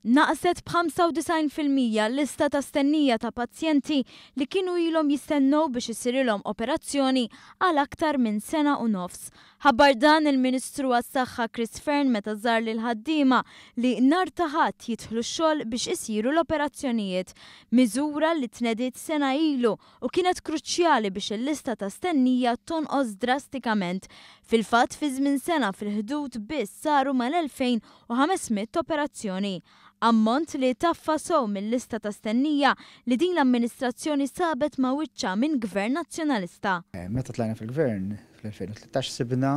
Naqset b'95% l-lista ta' stennija ta' pazjenti li kienu ilhom jistennew biex isirilhom operazzjoni għal aktar minn sena u nofs. Ħabbar dan il-Ministru għas-Saħħa Chris Fearne meta żar lill-ħaddiema li nhar ta' Ħadd jidħlu x-xogħol biex isiru l-operazzjonijiet. Miżura li tnediet sena ilu u kienet kruċjali biex il-lista ta' stennija tonqos drastikament. Fil-fatt fi żmien sena fil-Ħdud biss saru mal-2,500 operazzjoni. Ammont li taffa sew mil-lista ta' stennija li din l-amministrazzjoni sabet ma' wiċċha minn Gvern Nazzjonalista. Meta tlajna fil-Gvern fl-2013 sibna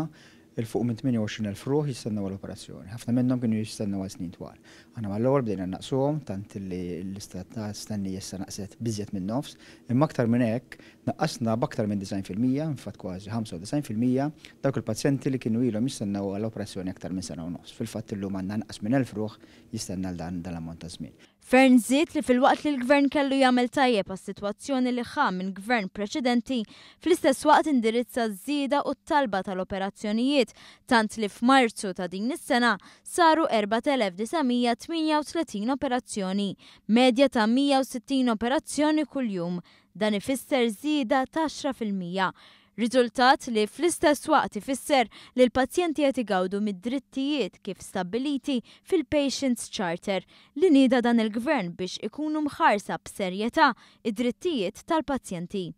'l fuq minn 28,000 ruħ jistennew għal operazzjoni. Ħafna minnhom kienu jistennew għal snin twal. Aħna mal-ewwel bdejna nnaqqsuhom tant li l-lista ta' stennija issa naqset b'iżjed minn nofs, imma aktar minn hekk naqqasna b'aktar minn 90%, infatti kważi 95%, dawk il-pazjenti li kienu ilhom jistennew għal operazzjoni aktar minn sena u nofs. Fil-fatt illum għandna anqas minn 1,000 ruħ jistenna għal dan l-ammont ta' żmien. Fearne żied li filwaqt li l-Gvern kellu jagħmel tajjeb għas-sitwazzjoni li ħa minn Gvern preċedenti, fl-istess waqt indirizza ż-żieda u t-talba tal-operazzjonijiet tant li f'Marzu ta' din is-sena saru 4,938 operazzjoni, medja ta' 160 operazzjoni kuljum. Dan ifisser żieda ta' 10%. Riżultat li fl-istess waqt ifisser li l-pazjenti qed igawdu mid-drittijiet kif stabbiliti fil-Patients Charter li nieda dan il-Gvern biex ikunu mħarsa b'serjetà id-drittijiet tal-pazjenti.